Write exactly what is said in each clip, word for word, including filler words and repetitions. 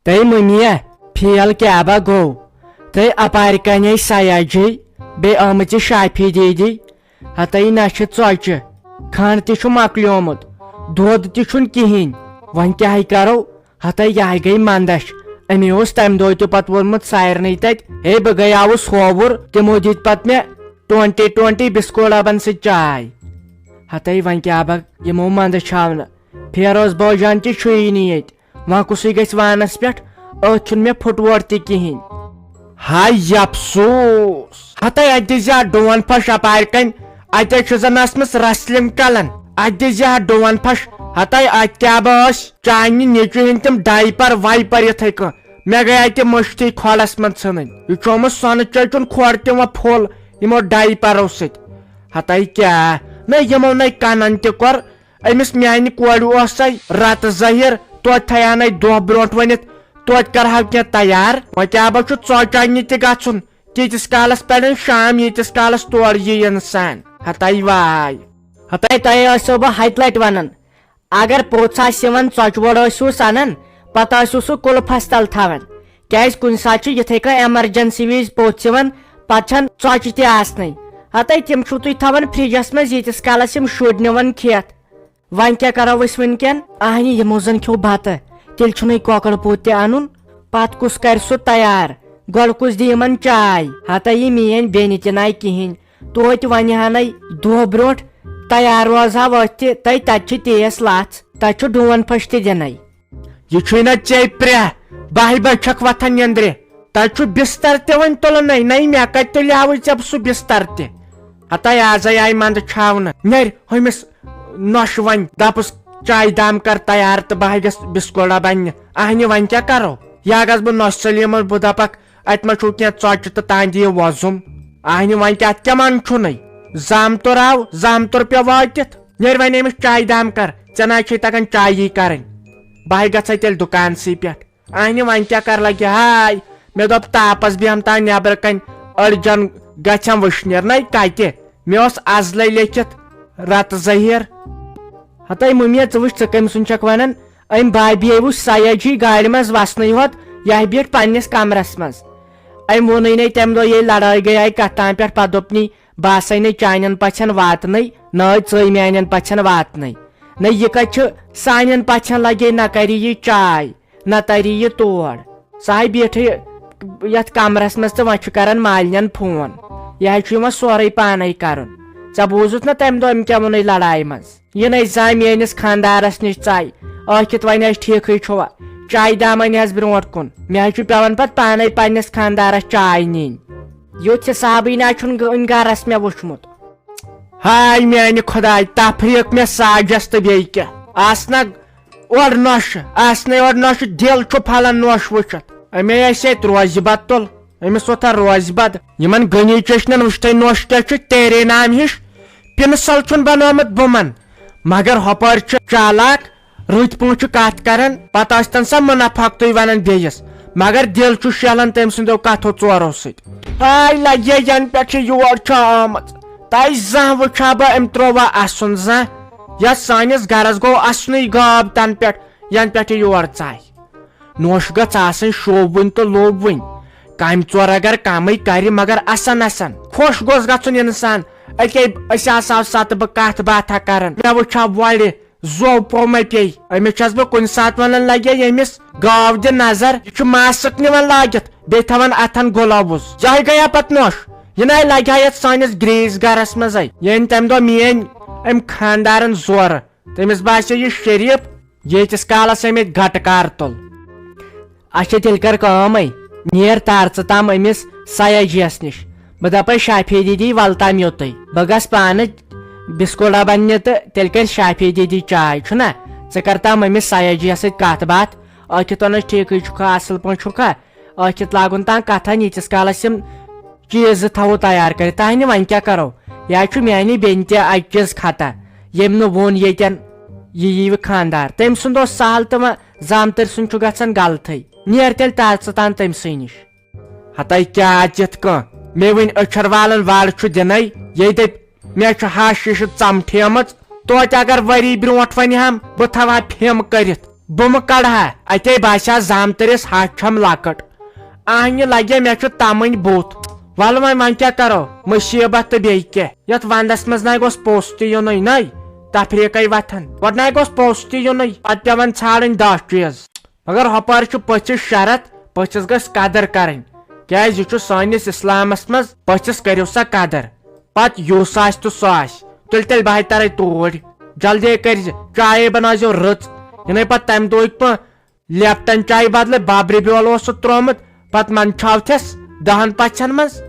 تٔے مٔمیہ، fail کیٛاہ با گوٚو؟ تٔے اپارِ کنے سیاجی، بیٚیہِ آمٕژ یہِ شافی دیدی۔ ہتٲے نہ چھِ ژۄچہِ، کھنٛڈ تہِ چھُ مۄکلیومُت، دۄد تہِ چھُنہٕ کِہیٖنۍ۔ وۄنۍ کیٛاہ کرو؟ ہتٲے یہِ گٔے منٛدچھ۔ أمۍ اوس تمہِ دۄہ تہِ پتہٕ ووٚنمُت سارنٕے تتہِ، ہے بہٕ گٔیاوُس ہووُر، تِمو دِتۍ پتہٕ مےٚ ٹونٹی ٹونٹی بسکوٹ ڈبن سۭتۍ چاے۔ ہتٲے وۄنۍ کیٛاہ با یِمو منٛدچھاونہٕ؟ فیروز بٲجان تہِ چھُیی نہٕ ییٚتہِ۔ وۄنۍ کُسٕے گژھِ وانس پٮ۪ٹھ؟ أتھۍ چھُنہٕ مےٚ پھُٹووٹ تہِ کِہیٖنۍ۔ ہاے افسوس! ہتاے اتہِ دِژ ہا ڈون پھش اپارِ کنۍ، اتہِ چھِ زن ٲسمٕژ رسلِم کلن۔ اتہِ دِژ ہا ڈون پھش۔ ہتاے اتہِ کیٛاہ با ٲسۍ چانہِ نیٚچوِ ہٕنٛدۍ تِم ڈایپر وایپر یِتھے کٔنۍ۔ مےٚ گٔے اتہِ مٔشتھٕے کھۄڈس منٛز ژھٕنٕنۍ۔ یہِ چومُت سۄنہٕ چٲٹِن کھۄڈ تہِ وۄنۍ پھوٚل یِمو ڈایپرو سۭتۍ۔ ہتاے کیٛاہ نہ یِمو نے کنن تہِ کوٚر۔ أمِس میانہِ کورِ اوسے رتہٕ ظٲہِر، توتہِ تھایہِ ہا نے دۄہ برونٛٹھ ؤنِتھ، توتہِ کرہاو کینٛہہ تیار۔ وۄنۍ کیٛاہ با چھُ ژۄچہِ اننہِ تہِ گژھُن؟ تیٖتِس کالس پرن شام، ییٖتِس کالس تورٕ یی انسان۔ ہتاے واے۔ ہتاے تۄہہِ ٲسو بہٕ ہتہِ لٹہِ ونان، اگر پوٚژھ آسہِ یِوان ژۄچہِ ووٚڑ ٲسِوُس انان، پتہٕ ٲسِو سُہ کُلفس تل تھاوان، کیازِ کُنہِ ساتہٕ چھُ یِتھے کٔنۍ ایمرجنسی وِزِ پوٚژھ یِوان، پتہٕ چھنہٕ ژۄچہِ تہِ آسنٕے۔ ہتاے تِم چھِو تُہۍ تھاوان فرجس منٛز، ییٖتِس کالس یِم شُرۍ نِوان کھٮ۪تھ۔ وۄنۍ کیٛاہ کرو أسۍ وٕنکٮ۪ن؟ اہنہِ، یِمو زن کھیوٚو بتہٕ، تیٚلہِ چھُنہٕ یہِ کۄکر پوٗت تہِ انُن۔ پتہٕ کُس کرِ سُہ تیار؟ گۄڈٕ کُس دِ یِمن چاے؟ ہتا یہِ میٲنۍ بیٚنہِ تہِ ناے کِہینۍ۔ توتہِ ونہِ ہا نے دۄہ برونٛٹھ، تیار روزہاو أتھۍ تہِ، تہٕ تتہِ چھِ تیس لژھ، تتہِ چھُ ڈون پھٔش تہِ دِنے۔ یہِ چھُے نہ ژےٚ پرٛہ، باہہِ بجہِ چھکھ وۄتھان نیندرِ۔ تتہِ چھُ بستر تہِ وۄنۍ تُلنٕے، نَے مےٚ کتہِ تُلیاوٕے ژےٚ سُہ بستر تہِ؟ ہتاے آزے آیہِ منٛدٕ چھاونہٕ۔ نیر ہُمِس نۄشہِ وۄنۍ، دپُس، چایہِ دام کر تیار تہٕ بہٕ ہا گژھٕ بسکوٹ ڈبہٕ اننہِ۔ اہنہِ وۄنۍ کیٛاہ کرو؟ یا گژھٕ بہٕ نۄشہِ سلیمس، بہٕ دپکھ، اتہِ ما چھُو کینٛہہ ژۄچہِ تہٕ تانۍ دِیِو وۄزُم۔ اہنہِ وۄنۍ کیٛاہ، تِمن چھُنٕے۔ زامتُر آو، زامتُر پیوٚو وٲتِتھ۔ نیر وۄنۍ أمِس چایہِ دام کر، ژےٚ نہ چھے تگان چایی کرٕنۍ۔ بہٕ ہا گژھے تیٚلہِ دُکانسٕے پٮ۪ٹھ۔ اہنہِ وۄنۍ کیٛاہ کر لگہِ ہاے؟ مےٚ دوٚپ تاپس بیٚہم تام نٮ۪برٕ کنۍ، أڑجن گژھٮ۪م وٕشنیر۔ نَے کتہِ؟ مےٚ اوس ازلے لیکھِتھ رتہٕ ظٲہِر۔ ہتے مُمیا، ژٕ وٕچھ، ژٕ کٔمۍ سُنٛد چھکھ ونان؟ أمۍ بابی وٕچھ سیاجی گاڑِ منٛز وسنٕے ہوت، یہِ بیٖٹھ پننِس کمرس منٛز۔ أمۍ ووٚنُے نے تمہِ دۄہ، ییٚلہِ لڑٲے گٔیے کتھ تام پٮ۪ٹھ، پتہٕ دوٚپنی، بہٕ آسے نے چانٮ۪ن پژھٮ۪ن واتنٕے، نہ ٲے ژٕے میانٮ۪ن پژھٮ۪ن واتنٕے۔ نہ یہِ کتہِ چھُ سانٮ۪ن پژھٮ۪ن لگے، نہ کرِ یہِ چاے، نہ تری یہِ تور۔ سۄ آیہِ بیٖٹھٕے یتھ کمرس منٛز تہٕ وۄنۍ چھُ کران مالِنٮ۪ن فون۔ یہِ حظ چھُ یِوان سورُے پانے کرُن۔ ژےٚ بوٗزُتھ نہ تمہِ دۄہ أمۍ کیٛاہ ووٚنُے لڑایہِ منٛز؟ یہِ نَے زانہِ میٲنِس خانٛدارس نِش ژاے۔ ٲکھِتھ وۄنۍ آسہِ ٹھیٖکھٕے چھُوا؟ چایہِ دامن ہٮ۪س برونٛٹھ کُن۔ مےٚ حظ چھُ پٮ۪وان پتہٕ پانے پننِس خانٛدارس چاے نِنۍ۔ یُتھ حسابٕے نہ چھُنہٕ گٔ-، گٔنۍ گرس مےٚ وُچھمُت۔ ہاے میانہِ خداے، تفریٖق مےٚ ساجس تہٕ بیٚیہِ کیٛاہ؟ آسنہ اورٕ نۄشہِ، آسنَے اورٕ نۄشہِ، دِل چھُ پھلان نۄش وٕچھِتھ۔ اَمے اَسہِ اَتہِ روزِ بتہٕ تُل، أمِس ووٚتھا روزِ بتہٕ۔ یِمن غنی چٔشنٮ۪ن وٕچھتھے نۄش کیٛاہ چھُ تیرے نام ہِش، پِنسل چھُن بنومُت بُمن۔ مگر ہۄپٲرۍ چھُ چالاک، رٕتۍ پٲٹھۍ چھُ کتھ کران، پتہٕ ٲسۍتن سۄ منافقتٕے ونان بیٚیِس، مگر دِل چھُ شیلان تٔمۍ سٕنٛدیو کتھو ژورو سۭتۍ۔ ہاے لگے، ینہٕ پٮ۪ٹھ یہِ یور چھُ آمٕژ، تۄہہِ زانٛہہ وٕچھا بہٕ أمۍ ترٛووا اسُن زانٛہہ؟ یتھ سٲنِس گرس گوٚو اسنُے غٲب تنہٕ پٮ۪ٹھ، ینہٕ پٮ۪ٹھ یہِ یور ژاے۔ نوش گٔژھ آسٕنۍ شوٗبوٕنۍ تہٕ لوٗبوٕنۍ۔ کامہِ ژور اگر کمٕے کرِ، مگر اسن اسن۔ خۄش گوٚژھ گژھُن انسان۔ اکے أسۍ آسہو ستہٕ بہٕ کتھ باتھا کران، مےٚ وٕچھا وۄرِ، زو پوٚو مےٚ پیٚیہِ۔ أمِس چھَس بہٕ کُنہِ ساتہٕ ونان، لگے ییٚمِس گاو دِ نظر، یہِ چھُ ماسک نِوان لٲگِتھ، بیٚیہِ تھاوان اتھن گلوز۔ یہے گٔیا پتہٕ نوش۔ یہِ نَے لگہِ ہا یتھ سٲنِس گریٖس گرس منٛزے۔ ییٚمۍ تمہِ دۄہ میٲنۍ أمۍ خاندارن زورٕ، تٔمِس باسیو یہِ شریٖف، ییٖتِس کالس أمۍ ییٚتہِ گٹہٕ کار تُل۔ اچھا، تیٚلہِ کر کٲمٕے، نیر تار ژٕ تام أمِس سیاجیس نِش۔ بہٕ دپے شافی دیدی ول تام یوٚتُے، بہٕ گژھٕ پانہٕ بسکوٹ ڈبہٕ اننہِ تہٕ تیٚلہِ کرِ شافی دیدی چاے، چھُنا؟ ژٕ کر تام أمِس سیاجیس سۭتۍ کتھ باتھ، ٲکھِتھ ونس ٹھیکٕے چھُکھا، اصل پٲٹھۍ چھُکھا؟ ٲکھِتھ لاگُن تام کتھن، ییٖتِس کالس یِم چیٖز زٕ تھاوو تیار کٔرِتھ۔ تہنہِ وۄنۍ کیٛاہ کرو؟ یا چھُ میانہِ بیٚنہِ تہِ اکہِ چیٖز خطا، ییٚمۍ نہٕ ووٚن ییٚتٮ۪ن یہِ ییٖوٕ خانٛدار۔ تٔمۍ سُنٛد اوس سہل تہٕ وۄنۍ زامتٕرۍ سُنٛد چھُ گژھان غلطٕے۔ نیر تیٚلہِ تر ژٕ تام تٔمۍ سٕے نِش۔ ہتے کیٛاہ ژِتھ کانٛہہ؟ مےٚ وٕنۍ أچھر والن وڑ چھُ دِنے، یے دٔپۍ مےٚ چھُ ہش شیٖشہٕ ژمٹھیمٕژ۔ توتہِ اگر ؤری برونٛٹھ ونہِ ہم، بہٕ تھاوٕ ہا پھِم کٔرِتھ۔ بُمہٕ کڑہا، اتے باسیٛا زامتٕرِس ہَچھ چھم لۄکٕٹ۔ آہنہِ لگے مےٚ چھُ تمٕنۍ بُتھ۔ ولہٕ وۄنۍ، وۄنۍ کیٛاہ کرو؟ مصیبت تہٕ بیٚیہِ کیٛاہ؟ یتھ ونٛدس منٛز نَے گوٚژھ پوٚژھ تہِ یُنُے نَے، تفریٖقے وتھن۔ گۄڈٕ نَے گوٚژھ پوٚژھ تہِ یُنُے، پتہٕ پٮ۪وان ژھانڈٕنۍ دَہ چیٖز۔ مگر ہۄپٲرۍ چھُ پٔژھِس شرط، پٔژھِس گژھِ قدر کرٕنۍ، کیٛازِ یہِ چھُ سٲنِس اسلامس منٛز، پٔژھِس کٔرِو سا قدر۔ پتہٕ یُس آسہِ تہٕ سُہ آسہِ، تُلہِ تیٚلہِ بہٕ ہَے ترے توٗرۍ۔ جلدی کٔرۍ زِ، چایے بنٲوزیو رٕژ، یِنَے پتہٕ تمہِ دۄہٕکۍ پٲٹھۍ لیپٹن چایہِ بدلہٕ بابرِ بیول اوس سُہ تروومُت، پتہٕ منٛدچھاوتھس دہن پژھن منٛز۔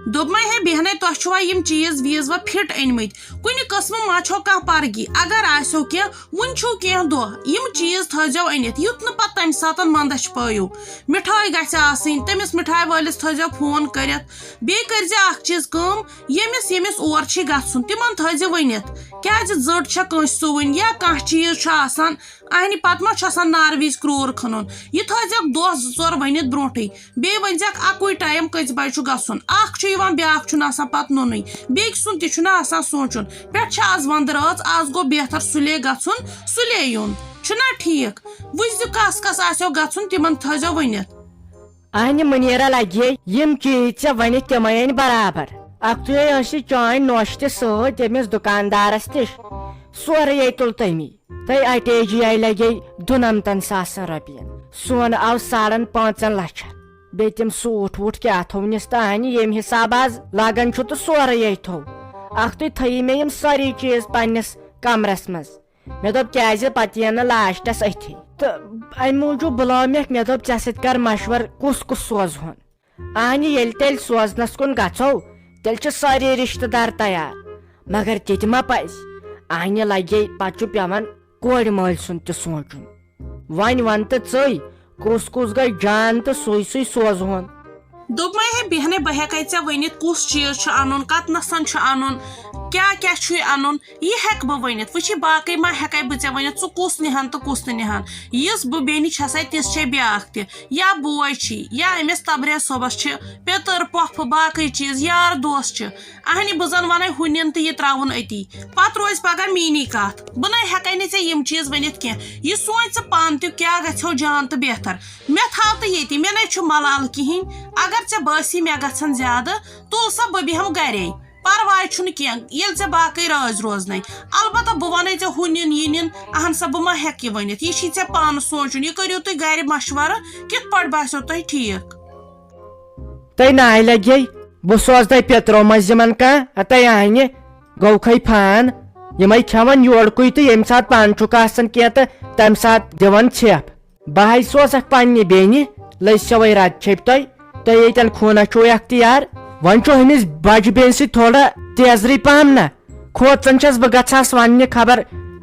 دوٚپمَے ہے بیہنے، تۄہہِ چھُوا یِم چیٖز ویٖز وۄنۍ فِٹ أنۍ مٕتۍ؟ کُنہِ قٕسمہٕ ما چھو کانٛہہ پرگی؟ اگر آسیو کینٛہہ، وُنہِ چھُو کینٛہہ دۄہ، یِم چیٖز تھٲیزیو أنِتھ، یُتھ نہٕ پتہٕ تَمہِ ساتہٕ منٛدچھ پٲیِو۔ مِٹھٲے گژھِ آسٕنۍ، تٔمِس مِٹھایہِ وٲلِس تھٲیزیو فون کٔرِتھ۔ بیٚیہِ کٔرزِ اکھ چیٖز کٲم، ییٚمِس ییٚمِس اور چھِ گژھُن، تِمن تھٲیزِ ؤنِتھ، کیازِ زٔٹ چھےٚ کٲنٛسہِ سُوٕنۍ یا کانٛہہ چیٖز چھُ آسان، اہنہِ پتہٕ ما چھُ آسان نارٕ وِزِ کرٛور کھنُن۔ یہِ تھٲیزٮ۪کھ دۄہ زٕ ژور ؤنِتھ برونٛٹھٕے۔ بیٚیہِ ؤنۍزٮ۪کھ اَکُے ٹایم کٔژِ بجہِ چھُ گژھُن۔ اکھ چھُ یِوان، بیٛاکھ چھُنہٕ آسان پتہٕ نوٚنُے۔ بیٚکہِ سُنٛد تہِ چھُنہٕ آسان سونٛچُن۔ پٮ۪ٹھ چھِ آز ونٛدٕ رٲژ، آز گوٚو بہتر سُلے گژھُن، سُلے یُن۔ چھُنہ ٹھیٖک؟ وٕچھزِ کس کس آسیو گژھُن، تِمن تھٲیزیو ؤنِتھ۔ اہنہِ مُنیٖرا لگے یِم چیٖز ژےٚ ؤنِتھ تِمے أنۍ برابر۔ اکھتُے ٲسۍ چٲنۍ نوش تہِ سۭتۍ تٔمِس دُکاندارس نِش۔ سورُے تُل تٔمی۔ تہٕ اٹیجی آیہِ لگے دُنمتن ساسن رۄپین۔ سۄن آو ساڑن پانٛژن لچھن۔ بیٚیہِ تِم سوٗٹ ووٗٹ کیٛاہ تھوونس تہٕ اہنہِ ییٚمہِ حساب آز لاگان چھُ تہٕ سورُے تھوو۔ اکھتُے تھٲیی مےٚ یِم سٲری چیٖز پننِس کمرس منٛز۔ مےٚ دوٚپ، کیٛازِ پتہٕ یِن نہٕ لاسٹس أتھی۔ تہٕ امہِ موٗجوٗب بُلٲو مےٚ، مےٚ دوٚپ، ژےٚ سۭتۍ کر مشور، کُس کُس سوزہون۔ اہنہِ ییٚلہِ تیٚلہِ سوزنس کُن گژھو، تیٚلہِ چھِ سٲری رشتہٕ دار تیار۔ مگر تہِ تہِ ما پزِ؟ اہنہِ لگے پتہٕ چھُ پٮ۪وان کورِ مٲلۍ سُنٛد تہِ سونٛچُن۔ وۄنۍ ون تہٕ ژٕے، کُس کُس گژھِ جان تہٕ سُے سُے سوزہون۔ دوٚپمَے ہے بیٚہنے، بہٕ ہٮ۪کَے ژےٚ ؤنِتھ کُس چیٖز چھُ اَنُن، کَتنَسَن چھُ اَنُن، کیٛاہ کیٛاہ چھُے اَنُن، یہِ ہٮ۪کہٕ بہٕ ؤنِتھ۔ وٕچھی، باقٕے ما ہٮ۪کَے بہٕ ژےٚ ؤنِتھ ژٕ کُس نِہَن تہٕ کُس نہٕ نِہَن۔ یِژھ بہٕ بیٚنہِ چھَسَے، تِژھ چھے بیٛاکھ تہِ۔ یا بوے چھی، یا أمِس تبریز صٲبَس چھِ پیٚتٕر پۄپھٕ، باقٕے چیٖز، یار دوس چھِ۔ اہنہِ، بہٕ زن ونَے ہُہ نِن تہٕ یہِ ترٛاوُن أتی۔ پتہٕ روزِ پگاہ میٛٲنی کتھ۔ بہٕ نے ہٮ۪کَے نہٕ ژےٚ یِم چیٖز ؤنِتھ کینٛہہ۔ یہِ سونٛچ ژٕ پانہٕ تہِ کیٛاہ گژھیو جان تہٕ بہتر۔ مےٚ تھاو تہٕ ییٚتی، مےٚ نے چھُ ملال کِہیٖنۍ۔ اگر ژےٚ بٲسی مےٚ گژھن زیادٕ، تُل سا بہٕ بیٚہمہٕ گرے۔ پرواے چھُنہٕ کینٛہہ، ییٚلہِ ژےٚ باقٕے رٲزۍ روزنَے۔ البتہ بہٕ وَنَے ژےٚ ہُہ نِن، یہِ نِن، اہن سا، بہٕ ما ہٮ۪کہٕ یہِ ؤنِتھ۔ یہِ چھی ژےٚ پانہٕ سونٛچُن، یہِ کٔرِو تُہۍ گرِ مشورٕ، کِتھ پٲٹھۍ باسیو تۄہہِ ٹھیٖک۔ تۄہہِ ناے لگے، بہٕ سوزٕ تۄہہِ پیٚترو منٛز یِمن کانٛہہ، ہتے اہنہِ، گوٚو کھے فان۔ یِمے کھٮ۪وان یورکُے تہٕ ییٚمہِ ساتہٕ پانہٕ چھُکھ آسان کینٛہہ تہٕ تَمہِ ساتہٕ دِوان ژھٮ۪پھ۔ بہٕ ہاے سوزکھ پننہِ بیٚنہِ، لٔج سوے رد چھیٚپۍ تۄہہِ، تۄہہِ ییٚتٮ۪ن خوٗنس چھُو اختیار۔ وۄنۍ چھُ أمِس بجہِ بیٚنہِ سۭتۍ تھوڑا تیزرٕے پہم نہ، کھوژان چھَس بہٕ گژھس وننہِ خبر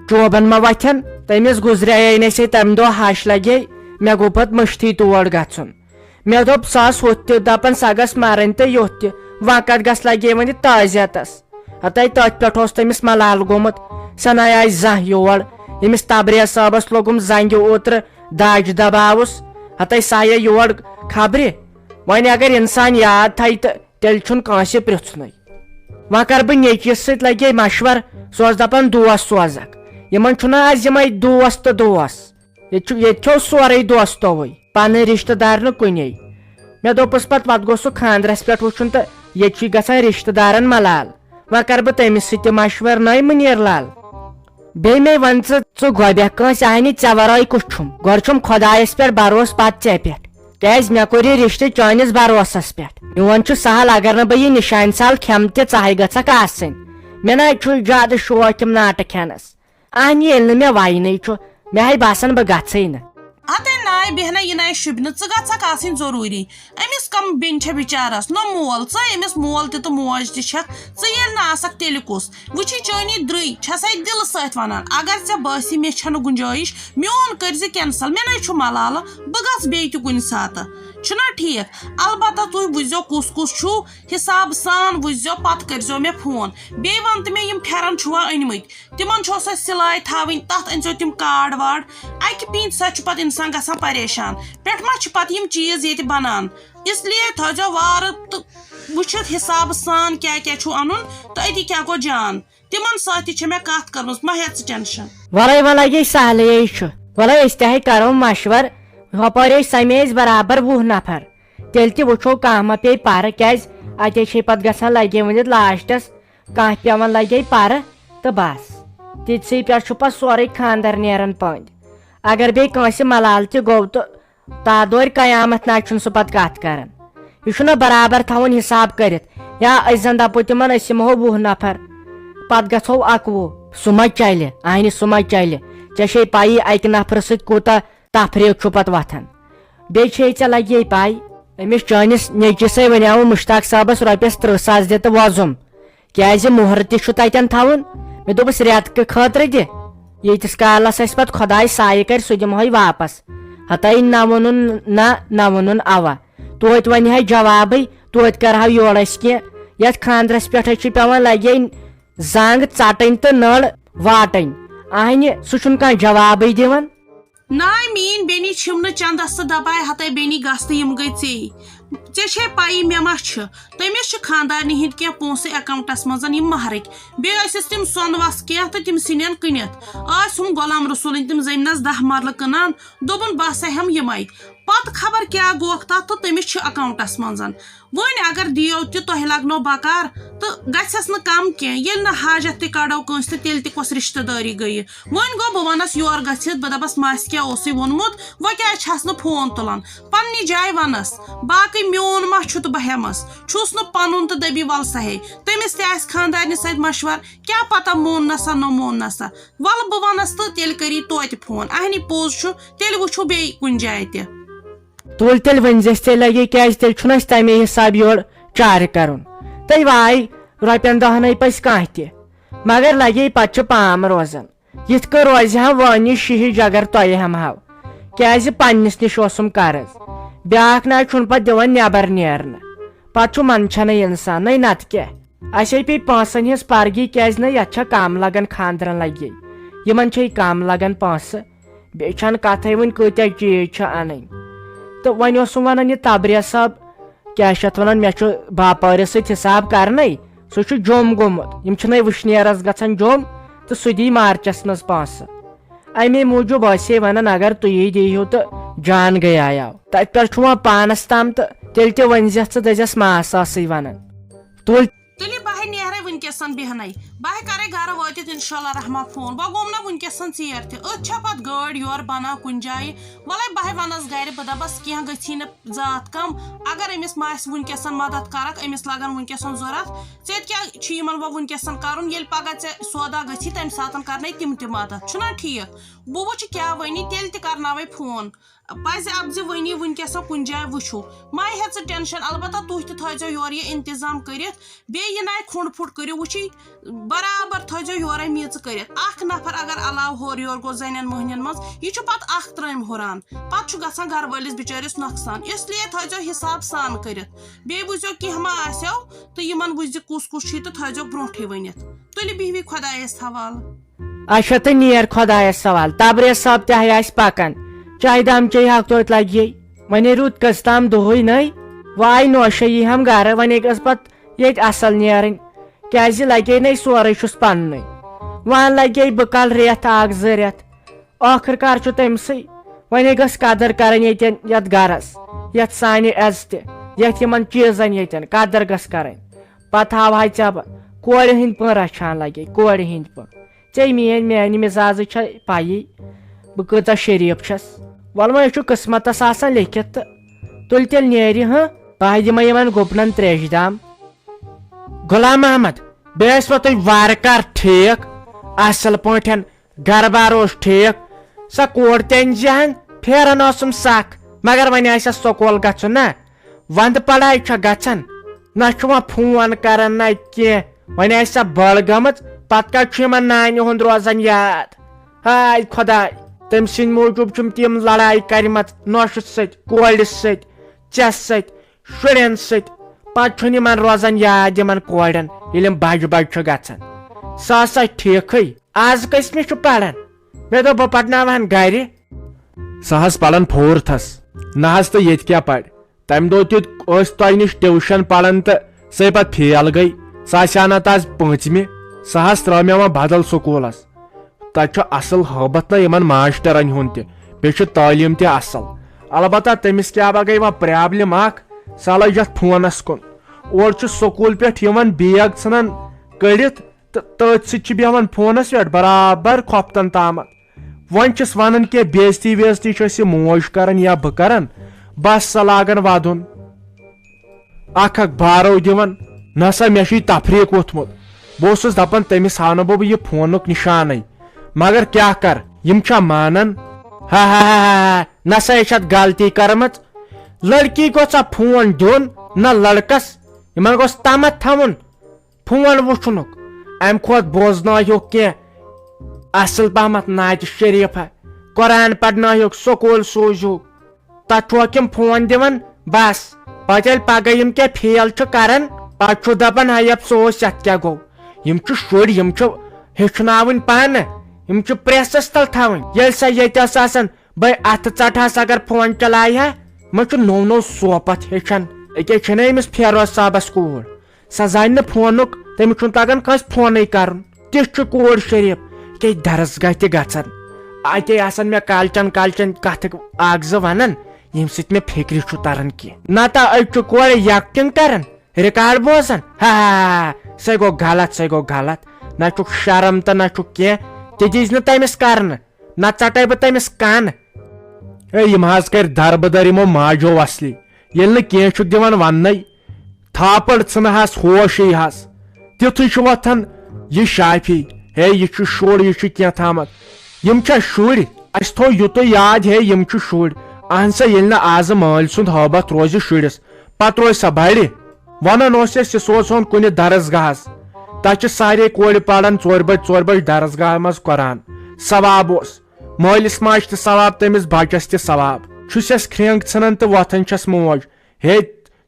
چوبن ما وتھن۔ تٔمِس گُزریے نہٕ سے تمہِ دۄہ ہش لگے، مےٚ گوٚو پتہٕ مٔشتھٕے تور گژھُن۔ مےٚ دوٚپ، سۄ ٲس ہُتھ تہِ دَپان، سۄ گٔژھ مَرٕنۍ تہٕ یُتھ تہِ۔ وۄنۍ کَتھ گژھِ لَگے وۄنۍ تعزیتَس؟ ہَتَے تٔتھۍ پٮ۪ٹھ اوس تٔمِس ملال گوٚمُت۔ سۄ نَے آیہِ زانٛہہ یور۔ ییٚمِس تبریز صٲبَس لوٚگُم زنٛگہِ اوترٕ داجہِ دَباوُس۔ ہَتَے سۄ آیے یور خبرِ۔ وۄنۍ اگر اِنسان یاد تھایہِ تہٕ تیٚلہِ چھُنہٕ کٲنٛسہِ پرٛژھنُے۔ وۄنۍ کَرٕ بہٕ نیٚچوِس سۭتۍ لَگے مَشوَر، سُہ اوس دَپان دوس سوزَکھ۔ یِمَن چھُنہ آز یِمَے دوس تہٕ دوس۔ ییٚتہِ چھُ، ییٚتہِ چھُ سورُے دوستوٕے، پنٕنۍ رشتہٕ دار نہٕ کُنے۔ مےٚ دوٚپُس پتہٕ، پتہٕ گوٚو سُہ خانٛدرس پٮ۪ٹھ وٕچھُن تہٕ ییٚتہِ چھُے گژھان رشتہٕ دارن ملال۔ وۄنۍ کرٕ بہٕ تٔمِس سۭتۍ تہِ مشورٕ، نٔے مُنیر لال۔ بیٚیہِ مے وَن ژٕ، ژٕ گۄبیہ کٲنٛسہِ اہنہِ، ژےٚ ورٲے کُس چھُم؟ گۄڈٕ چھُم خۄدایس پٮ۪ٹھ بھروسہٕ، پتہٕ ژےٚ پٮ۪ٹھ۔ کیازِ مےٚ کوٚر یہِ رشتہٕ چٲنِس بھروسس پٮ۪ٹھ۔ میون چھُ سہل، اگر نہٕ بہٕ یہِ نِشانہِ سال کھٮ۪مہٕ تہِ، ژٕ ہے گژھکھ آسٕنۍ۔ مےٚ نہ چھُ زیادٕ شوق یِم ناٹہٕ کھٮ۪نس۔ اہنہِ ییٚلہِ نہٕ مےٚ وَینٕے چھُ، مےٚ ہاے باسان بہٕ گژھٕے نہٕ۔ ہتے ناے بیہنہ، یہِ ناے شوٗبہِ نہٕ، ژٕ گژھکھ آسٕنۍ ضروٗری۔ أمِس کم بیٚنہِ چھےٚ بِچارس، نہ مول، ژٕ أمِس مول تہِ تہٕ موج تہِ چھکھ، ژٕ ییٚلہِ نہٕ آسکھ تیٚلہِ کُس؟ وٕچھی چٲنی درٕے، چھسے دِلہٕ سۭتۍ ونان، اگر ژےٚ بٲسی مےٚ چھنہٕ گُنجٲیِش، میون کٔرزِ کینسل، مےٚ نَے چھُ ملالہٕ، بہٕ گژھٕ بیٚیہِ تہِ کُنہِ ساتہٕ۔ چھُنہ ٹھیٖک؟ البتہ تُہۍ وٕچھزیو کُس کُس چھُو، حساب سان وٕچھزیو، پتہٕ کٔرزیو مےٚ فون۔ بیٚیہِ ون تہٕ مےٚ، یِم پھٮ۪رن چھُوا أنۍ مٕتۍ؟ تِمن چھُ آسان سِلاے تھاوٕنۍ، تتھ أنۍزیو تِم کارڈ وارڈ۔ اکہِ پیٖنتہِ سۭتۍ چھُ پتہٕ انسان گژھان پریشان۔ پٮ۪ٹھ ما چھِ پتہٕ یِم چیٖز ییٚتہِ بنان؟ اس لیے تھٲیزیو وارٕ تہٕ وٕچھِتھ حسابہٕ سان کیٛاہ کیٛاہ چھُو انُن تہٕ أتی کیٛاہ گوٚو جان۔ تِمن سۭتۍ تہِ چھےٚ مےٚ کتھ کٔرمٕژ، مہ ہےٚ ژٕ ٹینشن۔ ورٲے ولٲے سہلٕے چھُ۔ وَلہٕ أسۍ تہِ ہے کَرو مَشوَر، ہۄپٲرۍ أسۍ سَمے أسۍ برابر وُہ نفر، تیٚلہِ تہِ وٕچھو کانٛہہ ما پیٚیہِ پَرٕ، کیٛازِ اَتے چھے پَتہٕ گژھان لَگے ؤنِتھ لاسٹَس کانٛہہ پٮ۪وان لَگے پَرٕ تہٕ بَس۔ تِتسٕے پٮ۪ٹھ چھُ پَتہٕ سورُے خانٛدر نیران پٔنٛدۍ۔ اگر بیٚیہِ کٲنٛسہِ ملال تہِ گوٚو تہٕ تادورِ قیامت نہ چھُنہٕ سُہ پتہٕ کتھ کران۔ یہِ چھُنہ برابر تھاوُن حساب کٔرِتھ۔ یا أسۍ زن دپو تِمن، أسۍ یِمہو وُہ نفر، پتہٕ گژھو اکوُہ۔ سُہ ما چلہِ؟ اہنہِ، سُہ ما چلہِ؟ ژےٚ چھے پَیی، اکہِ نفرٕ سۭتۍ کوٗتاہ تفریٖق چھُ پتہٕ وۄتھان۔ بیٚیہِ چھے ژےٚ لگی پَے، أمِس چٲنِس نیٚچوِسے ونیاوُن مشتاق صٲبس رۄپیس ترٕٛہ ساس دِ تہٕ وۄزُم۔ کیازِ مُہر تہِ چھُ تتٮ۪ن تھاوُن۔ مےٚ دوٚپُس، رٮ۪تہٕ کہِ خٲطرٕ دِ، ییٖتِس کالس اَسہِ پتہٕ خۄداے سایہِ کرِ، سُہ دِمہوے واپس۔ ہتٲے نہ ووٚنُن نہ، نہ ووٚنُن اوا۔ توتہِ ونہِ ہے جوابٕے، توتہِ کرہاو یورٕ أسۍ کینٛہہ۔ یتھ خاندرس پٮ۪ٹھ چھِ پٮ۪وان لگے زنگ ژٹٕنۍ تہٕ نٔر واٹٕنۍ۔ اہنہِ، سُہ چھُنہٕ کانٛہہ جوابٕے دِوان۔ ناے میٲنۍ بیٚنہِ چھِم نہٕ چندس تہٕ دپاے ہتے بیٚنہِ گژھ تہٕ یِم گٔے ژیٚے۔ ژےٚ چھے پَیی مےٚ ما چھِ؟ تٔمِس چھِ خانٛدارنہِ ہِنٛدۍ کینٛہہ پونٛسہٕ اکاونٹس منٛز یِم مہرٕکۍ۔ بیٚیہِ ٲسِس تِم سۄنہٕ وَس کینٛہہ تہٕ تِم ژھٕنٮ۪ن کٕنِتھ۔ ٲسۍ ہُم غلام رسولٕنۍ تِم زٔمیٖنس دَہ مرلہٕ کٕنان۔ دوٚپُن بہٕ ہسا ہٮ۪مہٕ یِمے۔ پتہٕ خبر کیٛاہ گوکھ تتھ تہٕ تٔمِس چھِ اکاونٹس منٛز۔ وۄنۍ اگر دِیو تہِ تۄہہِ لگنو بکار تہٕ گژھٮ۪س نہٕ کم کینٛہہ۔ ییٚلہِ نہٕ حاجت تہِ کڑو کٲنٛسہِ تہٕ تیٚلہِ تہِ کۄس رشتہٕ دٲری گٔیہِ؟ وۄنۍ گوٚو بہٕ ونس یورٕ گٔژھِتھ، بہٕ دپس ماسہِ کیٛاہ اوسُے ووٚنمُت، وۄنۍ کیٛازِ چھس نہٕ فون تُلان؟ پننہِ جایہِ ونس، باقٕے میون ما چھُ تہٕ بہٕ ہٮ۪مس، چھُس نہٕ پنُن تہٕ دٔبی ول سہے۔ تٔمِس تہِ آسہِ خانٛدارنہِ سۭتۍ مشور، کیٛاہ پتہ مون نسا نہ مون نسا۔ ولہٕ بہٕ ونس تہٕ تیٚلہِ کٔری توتہِ فون، اہنی پوٚز چھُ، تیٚلہِ وٕچھو بیٚیہِ کُنہِ جایہِ تہِ۔ تُل تیٚلہِ ؤنۍ زٮ۪س ژےٚ لگے، کیٛازِ تیٚلہِ چھُنہٕ اَسہِ تَمے حساب یورٕ چارٕ کرُن۔ تہٕ واے رۄپین دہنے پَزِ کانٛہہ تہِ، مگر لگے پتہٕ چھُ پام روزان۔ یِتھ کٔنۍ روزِ ہا وٲنی شِہِج اگر تۄہہِ ہٮ۪مہٕ ہاو، کیٛازِ پننِس نِش اوسُم قرض۔ بیٛاکھ نہ چھُنہٕ پتہٕ دِوان نٮ۪بر نیرنہٕ، پتہٕ چھُ منٛدچھنٕے انسانٕے، نتہٕ کیٛاہ۔ اسے پیٚیہِ پونٛسن ہٕنٛز پرگی، کیٛازِ نہٕ یتھ چھا کم لگان، خانٛدرن لگے، یِمن چھے کم لگان پونٛسہٕ۔ بیٚیہِ چھنہٕ کتھے وُنہِ کۭتیاہ چیٖز چھِ انٕنۍ۔ تہٕ وۄنۍ اوسُم ونان یہِ تبریز صٲب، کیٛاہ چھِ اتھ ونان، مےٚ چھُ باپٲرِس سۭتۍ حساب کرنَے، سُہ چھُ جوٚم گوٚمُت، یِم چھِنَے وٕشنیرس گژھان جوٚم، تہٕ سُہ دی مارچس منٛز پونٛسہٕ۔ امے موٗجوٗب ٲسے ونان اگر تُہی دیٖہِو تہٕ جان گٔیایو۔ تتہِ پٮ۪ٹھ چھُ وۄنۍ پانس تام تہٕ تیٚلہِ تہِ ؤنۍ زٮ۪س ژٕ، دٔپزٮ۪س ماسہٕ ٲسٕے ونان۔ تُل۔ تُلہِ بہٕ ہے نیرے وٕنکیٚسن بیٚہنے، بہٕ ہے کرے گرٕ وٲتِتھ انشاءاللہ رحمان فون۔ وۄنۍ گوٚم نہ وٕنکیٚسن ژیر تہِ، أتھۍ چھا پتہٕ گٲڑۍ یورٕ بنان کُنہِ جایہِ؟ وۄلے بہٕ ہے ونس گرِ، بہٕ دپس کینٛہہ گٔژھی نہٕ ذات کم۔ اگر أمِس ما آسہِ وٕنکیٚسن مدد کرکھ، أمِس لگن وٕنکیٚسن ضروٗرت، ژےٚ تہِ کیٛاہ چھُ یِمن وۄنۍ وٕنکیٚسن کرُن؟ ییٚلہِ پگاہ ژےٚ سودا گٔژھی، تمہِ ساتن کرنے تِم تہِ مدد، چھُنہ ٹھیٖک؟ بہٕ وٕچھٕ کیٛاہ وَنہِ، تیٚلہِ تہِ کرناوے فون۔ پزِ اپزِ وٕنی وٕنکیٚسن کُنہِ جایہِ وٕچھو۔ مہ ہےٚ ژٕ ٹینشن، البتہ تُہۍ تہِ تھٲیزیو یورٕ یہِ انتظام کٔرِتھ۔ بیٚیہِ یہِ نَے کھوٚنڈ پھوٚٹ کٔرِو، وٕچھِو، برابر تھٲیزیو یورے میٖژٕ کٔرِتھ۔ اکھ نفر اگر علاوٕ ہورٕ یورٕ گوٚو زنٮ۪ن مٔہنِین منٛز، یہِ چھُ پتہٕ اکھ ترٲمۍ ہُران، پتہٕ چھُ گژھان گرٕ وٲلِس بِچٲرِس نۄقصان۔ اس لیے تھٲیزیو حساب سان کٔرِتھ۔ بیٚیہِ وٕچھزیو کینٛہہ ما آسیو تہٕ یِمن وٕچھزِ کُس کُس چھُے تہٕ تھٲیزیو برونٛٹھٕے ؤنِتھ۔ تُلِو بِہِو خۄدایس حوالہٕ۔ اچھا، تہٕ نیر خۄدایس سوال، تبریز صٲب تہِ ہے آسہِ پکان، چایہِ دام چیٚیہِ ہاکھ توتہِ لگہِ ہے۔ وۄنۍ ہے روٗد کٔژ تام دۄہٕے نٔے، وۄنۍ آیہِ نوشٲیی ہم گرٕ، وۄنۍ ہے گٔژھ پتہٕ ییٚتہِ اصل نیرٕنۍ، کیازِ لگے نٔے سورُے چھُس پننُے۔ وۄنۍ لگے بہٕ کل رٮ۪تھ اکھ زٕ رٮ۪تھ، ٲخٕر کار چھُ تٔمسٕے۔ وۄنۍ ہے گٔژھ قدر کرٕنۍ ییٚتٮ۪ن، یتھ گرس، یتھ سانہِ عزتہِ، یتھ یِمن چیٖزن ییٚتٮ۪ن قدر گٔژھ کرٕنۍ۔ پتہٕ ہاوہاے ژےٚ بہٕ کورِ ہٕنٛدۍ پٲٹھۍ رچھان لگے، کورِ ہٕنٛدۍ پٲٹھۍ۔ ژےٚ میٲنۍ، میانہِ مزازٕچ چھےٚ پَیی، بہٕ کۭژاہ شریٖف چھَس۔ وَلہٕ وۄنۍ چھُ قٕسمتَس آسان لیکھِتھ تہٕ تُلہِ تیٚلہِ نیرِ، ہہ؟ بہٕ ہا دِمَے یِمَن گُپنَن ترٛیشہِ دام۔ غلام محمد، بیٚیہِ ٲسۍ وۄنۍ تُہۍ وارٕ کار ٹھیٖک، اَصٕل پٲٹھۍ، گَرٕ بار اوس ٹھیٖک، سۄ کوٗر تہِ أنۍ زِہَن، پھیران اوسُم سَکھ، مگر وۄنۍ آسہِ اَسہِ سکوٗل گژھُن نا۔ وندٕ پڑھاے چھا گژھان؟ نہ چھُ وۄنۍ فون کران نہ کینٛہہ۔ وۄنۍ آسہِ سۄ بٔڑ گٔمٕژ، پتہٕ کتہِ چھُ یِمن نانہِ ہُنٛد روزان یاد؟ ہاے خۄداے، تٔمۍ سٕنٛدِ موٗجوٗب چھِم تِم لڑایہِ کرِمژ نوشہِ سۭتۍ، کورِ سۭتۍ، ژےٚ سۭتۍ، شُرٮ۪ن سۭتۍ۔ پتہٕ چھُنہٕ یِمن روزان یاد یِمن کورٮ۪ن، ییٚلہِ یِم بجہِ بجہِ چھِ گژھان۔ سۄ ہسا ٹھیٖکھٕے۔ از کٔژمہِ چھُ پران؟ مےٚ دوٚپ بہٕ پرناوہن گرِ۔ سۄ حظ پران فورتھس۔ نہ حظ، تہٕ ییٚتہِ کیٛاہ پرِ؟ تمہِ دۄہ تہِ ٲسۍ تۄہہِ نِش ٹیوٗشن پران تہٕ سۄے پتہٕ فیل گٔے۔ سۄ آسہِ ہا نتہٕ از پٲنٛژمہِ۔ سۄ حظ ترٲو مےٚ وۄنۍ بدل سکوٗلس۔ تتہِ چھُ اصل ہٲبتھ نہ یِمن ماسٹرن ہُنٛد تہِ، بیٚیہِ چھُ تعلیٖم تہِ اصل۔ البتہ تٔمِس کیٛاہ با گٔے وۄنۍ پرابلم اکھ، سۄ لٔج یتھ فونس کُن۔ اورٕ چھُ سکوٗل پٮ۪ٹھ یِوان، بیگ ژھٕنان کٔڑِتھ تہٕ تٔتھۍ سۭتۍ چھُ بیٚہوان فونس پٮ۪ٹھ برابر خۄفتن تامتھ۔ وۄنۍ چھِس ونان کینٛہہ، بے عزتی وے عزتی چھِ اَسہِ یہِ موج کران یا بہٕ کران، بس سۄ لاگان ودُن۔ اکھ اکھ بارو دِوان، نسا مےٚ چھُے تفریٖق ووٚتھمُت۔ بہٕ اوسُس دپان تٔمِس ہاونہٕ بہٕ یہِ فونُک نشانٕے، مگر کیٛاہ کر، یِم چھا مانان؟ ہا ہا ہا ہا ہا، نسا یہِ چھِ اتھ غلطی کٔرمٕژ۔ لڑکی گوٚژھ سا فون دیُن، نہ لڑکس۔ یِمن گوٚژھ تمتھ تھاوُن فون وٕچھنُک۔ امہِ کھۄتہٕ بوزنٲوہوکھ کینٛہہ اصل پہمتھ نعتِ شریفہ، قرآن پرنٲوہوکھ، سکوٗل سوٗزہوکھ۔ تتھ چھُکھ یِم فون دِوان، بس۔ پتہٕ ییٚلہِ پگاہ یِم کینٛہہ فیل چھِ کران، پتہٕ چھُ دپان، ہے افسوس، یتھ کیٛاہ گوٚو؟ یِم چھِ شُرۍ، یِم چھِ ہیٚچھناوٕنۍ پانہٕ، یِم چھِ پریسس تل تھاوٕنۍ۔ ییٚلہِ سۄ ییٚتہِ ٲس آسان، بے اتھٕ ژٹہس اگر فون چلایہِ ہا، مےٚ چھُ نوٚو نوٚو سوپتھ ہیٚچھان۔ أکے چھنہ أمِس فیروز صٲبس کوٗر، سۄ زانہِ نہٕ فونُک، تٔمِس چھُنہٕ تگان کٲنٛسہِ فونٕے کرُن۔ تِژھ چھِ کوٗر شریٖف، کیٛاہ درس گاہ تہِ گژھان۔ اتے آسان مےٚ کالچن کالچن کتھٕ اکھ زٕ ونان، ییٚمہِ سۭتۍ مےٚ فکرِ چھُ تران کینٛہہ۔ نتہٕ أزۍ چھِ کورِ یکٹنگ کران، ریکارڈ بوزان۔ ہا ہا ہا، سُے گوٚو غلط، سُے گوٚو غلط۔ نہ چھُکھ شرم تہٕ نہ چھُکھ کینٛہہ۔ تہِ دیٖزِ نہٕ تٔمِس کرنہٕ۔ نہ ژٹے بہٕ تٔمِس کن۔ ہے، یِم حظ کرِ دربٕدر یِمو ماجو اصلی، ییٚلہِ نہٕ کینٛہہ چھُکھ دِوان وننَے۔ تھاپڑ ژھٕنہٕ ہس ہوش یی ہس۔ تیُتھُے چھُ وۄتھان یہِ شافی، ہے، یہِ چھُ شُر، یہِ چھُ کینٛہہ تامتھ۔ یِم چھا شُرۍ؟ اَسہِ تھوٚو یُتُے یاد، ہے، یِم چھِ شُرۍ۔ اہن سا، ییٚلہِ نہٕ آزٕ مٲلۍ سُنٛد ہٲبتھ روزِ شُرِس، پتہٕ روزِ سا بڑِ۔ ونان اوس اَسہِ، یہِ سوزہون کُنہِ درس گاہس۔ تتہِ چھِ سارے کورِ پران ژورِ بجہِ، ژورِ بجہِ درس گاہ منٛز قرآن۔ ثواب اوس۔ مٲلِس ماجہِ تہِ ثواب، تٔمِس بچس تہِ ثواب۔ چھُس یس کھرٛینٛگ ژھٕنان تہٕ وۄتھان چھس موج۔ ہے،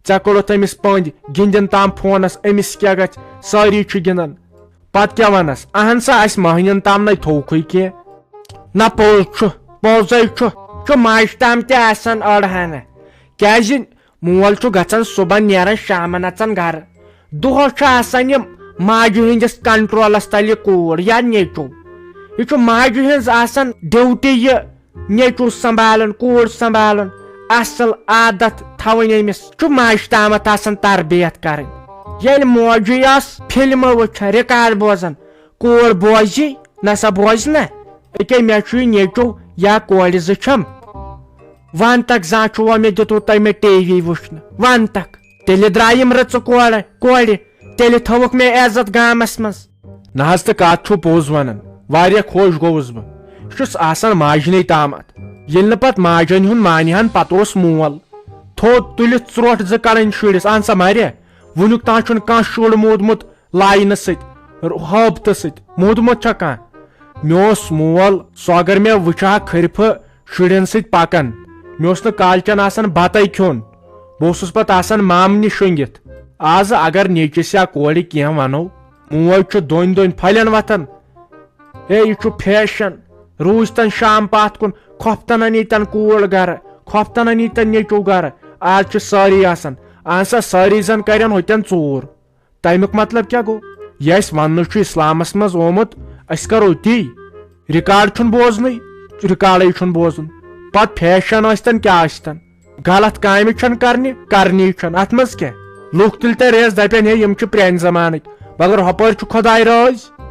ژےٚ کوٚڑُتھ أمِس پٔنٛدۍ، گِنٛدِن تام فونس، أمِس کیٛاہ گژھِ؟ سٲری چھِ گِنٛدان۔ پتہٕ کیٛاہ ونس؟ اہن سا، اسہِ مٔہنِین تام نے تھووکھٕے کینٛہہ۔ نہ، پوٚز چھُ، پوٚزے چھُ، چھُ ماجہِ تام تہِ آسان أڑ ہنا۔ کیٛازِ؟ مول چھُ گژھان صُبحن نیران شامن اژان گرٕ۔ دۄہس چھُ آسان یہِ ماجہِ ہٕنٛدِس کنٹرولس تل یہِ کوٗر یا نیٚچو۔ یہِ چھُ ماجہِ ہٕنٛز آسان ڈیوٹی یہِ نیٚچو سنبھالُن، کوٗر سنبھالُن، اصل عادت تھاوٕنۍ أمِس۔ چھُ ماجہِ تامتھ آسان تربیت کرٕنۍ۔ ییٚلہِ موجی ٲس فلمہٕ وٕچھان، ریکارڈ بوزان، کوٗر بوزِ، نہ سا بوزِ نہ۔ أکے مےٚ چھُ یہِ نیٚچو یا کورِ زٕ چھم۔ ون تک زانٛہہ چھُوا مےٚ دیُتمُت تۄہہِ مےٚ ٹی وی وٕچھنہٕ؟ ون تک۔ تیٚلہِ درٛایہِ یِم رٕژٕ کورٕ، کورِ، تیٚلہِ تھٲوٕکھ مےٚ عزت گامس منٛز۔ نہ حظ، تہٕ کتھ چھُو پوٚز ونان، واریاہ خۄش گوٚوُس بہٕ۔ یہِ چھُس آسان ماجنے تامتھ۔ ییٚلہِ نہٕ پتہٕ ماجن ہُنٛد مانہِ ہن، پتہٕ اوس مول۔ تھوٚد تُلِتھ ژرٛوٹھ زٕ کڑٕنۍ شُرِس، اہن سا مریا۔ وُنیُک تام چھُنہٕ کانٛہہ شُر موٗدمُت لاینہٕ سۭتۍ، ہٲبتہٕ سۭتۍ موٗدمُت چھا کانٛہہ؟ مےٚ اوس مول، سُہ اگر مےٚ وٕچھِ ہا کھرفہٕ شُرٮ۪ن سۭتۍ پکان، مےٚ اوس نہٕ کالچن آسان بتَے کھیوٚن، بہٕ اوسُس پتہٕ آسان مامنہِ شۄنٛگِتھ۔ آز اگر نیٚچِس یا کورِ کینٛہہ ونو، موج چھُ دۄنۍ دۄنۍ پھلٮ۪ن وتھان۔ ہے، یہِ چھُ فیشن، روٗزتن شام پتھ کُن، خۄفتن انیٖتن کوٗر گرٕ، خۄفتن انیٖتن نیٚچو گرٕ۔ آز چھِ سٲری آسان، اہن سا، سٲری زن کرن ہوٚتٮ۪ن ژوٗر۔ تمیُک مطلب کیٛاہ گوٚو؟ یہِ اسہِ وننہٕ چھُ اسلامس منٛز آمُت، أسۍ کرو تی۔ ریکارڈ چھُنہٕ بوزنٕے، ریکارڈے چھُنہٕ بوزُن۔ پتہٕ فیشن ٲسۍتن کیٛاہ ٲسۍتن، غلط کامہِ چھَنہٕ کرنہِ، کرنی چھَنہٕ۔ اتھ منٛز کیٛاہ؟ لُکھ تُلۍ تہِ ریس، دپن، ہے، یِم چھِ پرٛانہِ زمانٕکۍ، مگر ہۄپٲرۍ چھُ خۄداے رٲضۍ۔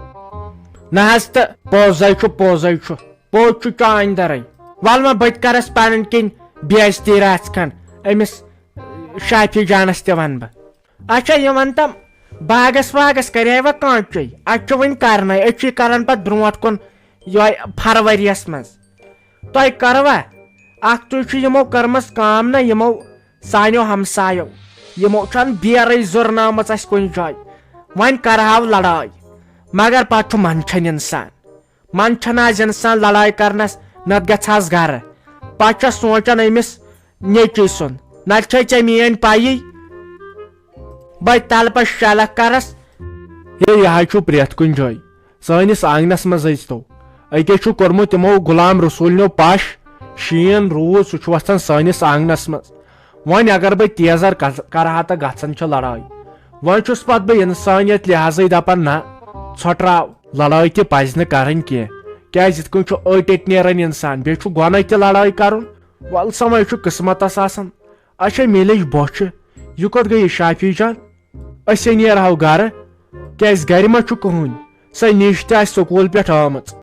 نہ حظ، تہٕ پوٚزے چھُ، پوٚزے چھُ، پوٚز چھُ چانہِ درٕے۔ ول وۄنۍ بہٕ تہِ کرس پنٕنۍ کِنۍ بے عزتی رژھ کھنڈ، أمِس شافی جانس تہِ ونہٕ بہٕ۔ اچھا، یہِ ون تم، باغس واغس کریوا کٲنٛچے؟ اتہِ چھُ وُنہِ کرنے، أسۍ چھِ کران پتہٕ برونٛٹھ کُن یۄہے فرؤریس منٛز۔ تۄہہِ کروا؟ اکھ تُہۍ چھِ یِمو کٔرمٕژ کٲم نہ، یِمو سانیو ہمسایو، یِمو چھَنہٕ بیرٕے زُرنٲومٕژ اَسہِ کُنہِ جایہِ۔ وۄنۍ کرہاو لڑٲے، مگر پتہٕ چھُ منٛدچھان انسان۔ منٛدچھان آسہِ انسان لڑٲے کرنس، نتہٕ گژھِ ہاس گرٕ۔ پتہٕ چھس سونٛچان أمِس نیٚچوۍ سُنٛد، نتہٕ چھے ژےٚ میٲنۍ پیی، بے تلہٕ پتہٕ شلکھ کرس۔ ہے، یہِ حظ چھُ پرٛٮ۪تھ کُنہِ جایہِ۔ سٲنِس آنٛگنس منٛز أژۍتو۔ أکے چھُ کوٚرمُت تِمو غلام رسوٗلنیو پش، شیٖن، روٗد، سُہ چھُ وۄتھان سٲنِس آنٛگنس منٛز۔ وۄنۍ اگر بہٕ تیزر کز-، کرٕ ہا تہٕ گژھان چھِ لڑٲے۔ وۄنۍ چھُس پتہٕ بہٕ انسٲنیت لحاظٕے دپان، نہ، ژھۄٹراو، لڑٲے تہِ پزِ نہٕ کرٕنۍ کینٛہہ۔ کیازِ یِتھ کٔنۍ چھُ أٹۍ أٹۍ نیران انسان، بیٚیہِ چھُ گۄناہ تہِ لڑٲے کرُن۔ ول سا، وۄنۍ چھُ قسمتس آسان۔ اچھا، مےٚ لٔج بۄچھِ، یہِ کوٚت گٔیے شافی جان؟ أسۍ ہے نیرہو گرٕ، کیازِ گرِ ما چھُ کٕہٕنۍ؟ سۄ نِش تہِ آسہِ سکوٗل پٮ۪ٹھ آمٕژ۔